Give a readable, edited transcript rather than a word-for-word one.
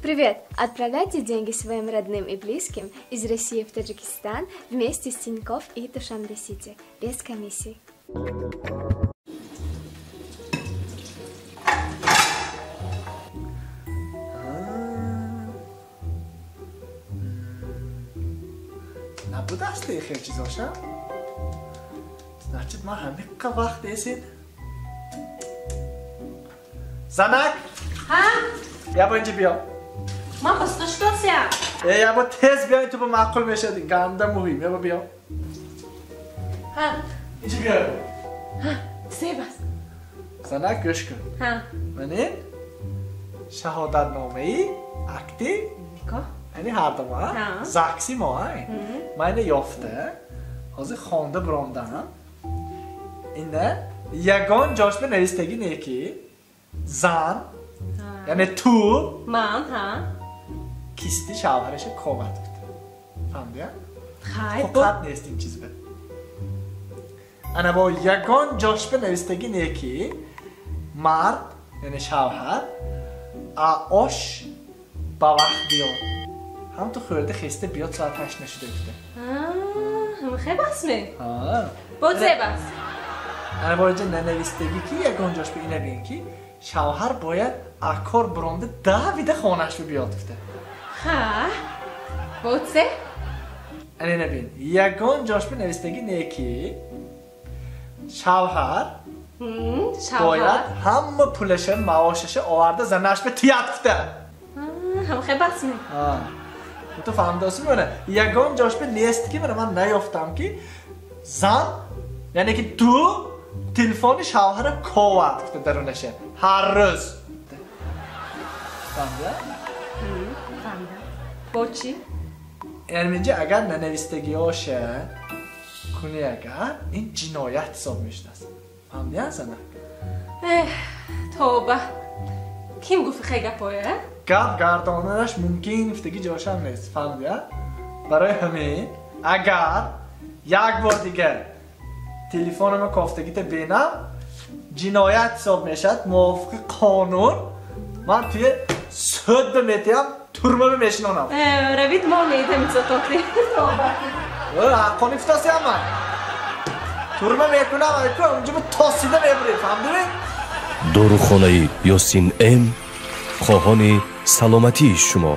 Привет! Отправляйте деньги своим родным и близким из России в Таджикистан вместе с Тинькофф и Душанбе-Сити без комиссии. Набуд асли хел чизоша? Значит, ман ҳамиққа вақт есин. Занак! Ҳа? Я бо инҷа биё. Ман баста шудосям. Э, я бо тез биё, ин ту ба маъқул мешад. Ганда муҳим. Я бо биё. Ҳа. Инҷа биё. Ҳа, себас. Занак, гӯш кун. Ҳа. Ман ин шаҳодатномаи акти никоҳ. Яъне ҳардума закси мо, ман ина ёфта, ҳозир хонда биромдам. Ина ягон ҷошба навистагӣ не ки зан, яъне ту ман, ҳа, кисти шавҳараша коват куд. Фаҳмидия? Хай, фақат нест ин чиз бе. Ана бо ягон ҷошба навистагӣ не ки мард, яъне шавҳар, ош ба вақт биёд. Ҳам ту хӯрда хеста биёд соат 8 нашуда гуфта. Хе бас ме? Бо зе бас? Ана бо инҷа нанавистагӣ ки ягон ҷош ба ина бин ки шавҳар бояд акор биронда давида хонаш биёд гуфта. Ҳа, бо зе? Ана ина бин, ягон ҷош ба навистагӣ не ки шавҳар бояд ҳама пулаша, маошаша оварда занаш ба тият гуфта. Ҳам хе бас ме? Ту фаҳмидосӣ мана ягон ҷошба нест ки мана ман наёфтам ки зан, яъне ки ту телефони шавҳара ковад гуфта дарунаша ҳар рӯз. Фаҳмида? Фаҳмидам. Бо чӣ? Яъне инҷа агар нанавистагиёша кунӣ, агар ин ҷиноят ҳисоб мешудааст. Фаҳмидия, занак? Эҳ, тавба. Ким гуфти хе гапоя? Гап гардонанаш мумкин гуфтагӣ ҷошам нест. Фаҳмидия? Барои ҳамин агар як бор дигар телефонама кофтагита бинам, ҷиноят ҳисоб мешавад мувофиқи қонун. Ман туя суд метиҳам, турма мешинонам. Равид мо неитамизотокри. Ҳаққони гуфтасиям ман. Турма мекунам, унҷа тосида мебуред. Фаҳмидӣ? Дорухонаи Ёсин М хоҳони саломатии шумо.